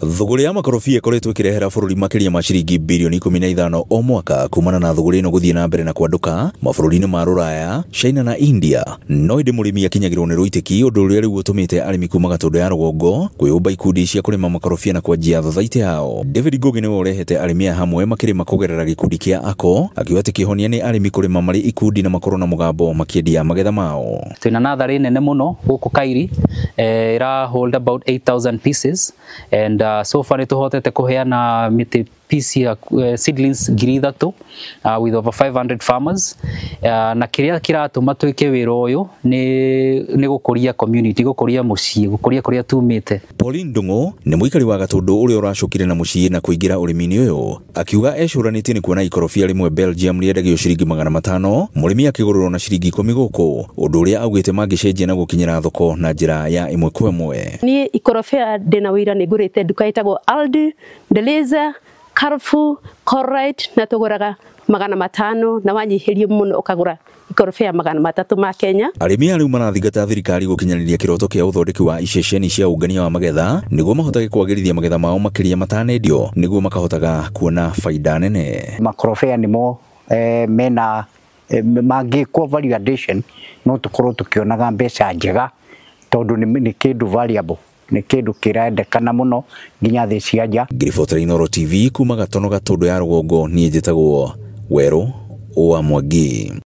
Thũgũrĩ ya makorobia ĩkoretwo ĩkĩrehera bũrũri makĩria ma ciringi birioni 15 o mwaka kumana na thũgũrĩ ĩno gũthiĩ na mbere na kwandũka mabũrũri-inĩ ma Rũraya, China na India. No ĩndĩ mũrĩmi akinyagĩrwo nĩ rũitĩki, ũndũ ũrĩa rĩu ũtũmĩte arĩmi kuma Gatũndũ ya rũgongo kwĩyũmba ikundi cia kũrĩma makorobia na kwanjia thathaitĩ yao. David Ngugi nĩwe ũrehete arĩmi aya hamwe makĩrĩma kũgerera gĩkundi kĩa ACO, akiuga atĩ kĩhonia nĩ arĩmi kũrĩma marĩ ikundi na makorwo na mũgambo makĩendia magetha mao. Twina natharĩ nene mũno gũkũ Kairi, ĩra hold about 8000 pieces and so far nĩ tũhotete kũheana mĩtĩ piece ya seedlings 3,000 with over 500 farmers, na kĩrĩa kĩratũma twĩke wĩra ũyũ nĩ gũkũria community, gũkũria mũciĩ, gũkũria kũrĩa tumĩte. Pauline Ndung'u nĩ mũikari wa Gatũndũ ũrĩa ũracokire na mũciĩ na kũingĩra ũrĩmi-inĩ ũyũ, akiuga ecũranĩtie nĩ kuona ikorobia rĩmwe Belgium rĩendagio ciringi 500, mũrĩmi akĩgũrĩrwo na ciringi 10 gũkũ, ũndũ ũrĩa augĩte mangĩcenjia na gũkinyĩra thoko na njĩra ya ĩmwe kwa ĩmwe. Niĩ ikorobia ndĩna wĩira nĩ ngũrĩte nduka ĩtagwo Aldi, Deleza, Carrefour, Colruyt na tũgũraga 500 na wanyihĩrio mũno ũkagũra ikorobia 300 ma Kenya. Arĩmi aya rĩu marathingata thirikari gũkinyanĩria kĩroto kĩa ũthondeki wa iceceni cia ũngania wa magetha nĩguo mahotage kwagĩrithia magetha mao makĩria matanendio nĩguo makahotaga kuona faida nene. Makorobia nĩmo mena mangĩkwo value addition no tũkorwo tũkĩonaga mbeca njega tondũ nĩ kĩndũ valuable, nĩ kĩndũ kĩrendekana mũno nginya thĩ cia nja. Ngĩribotera Inooro TV kuma Gatono Gatũndũ ya rũgongo, niĩ njĩtagwo Werũ wa Mwangi.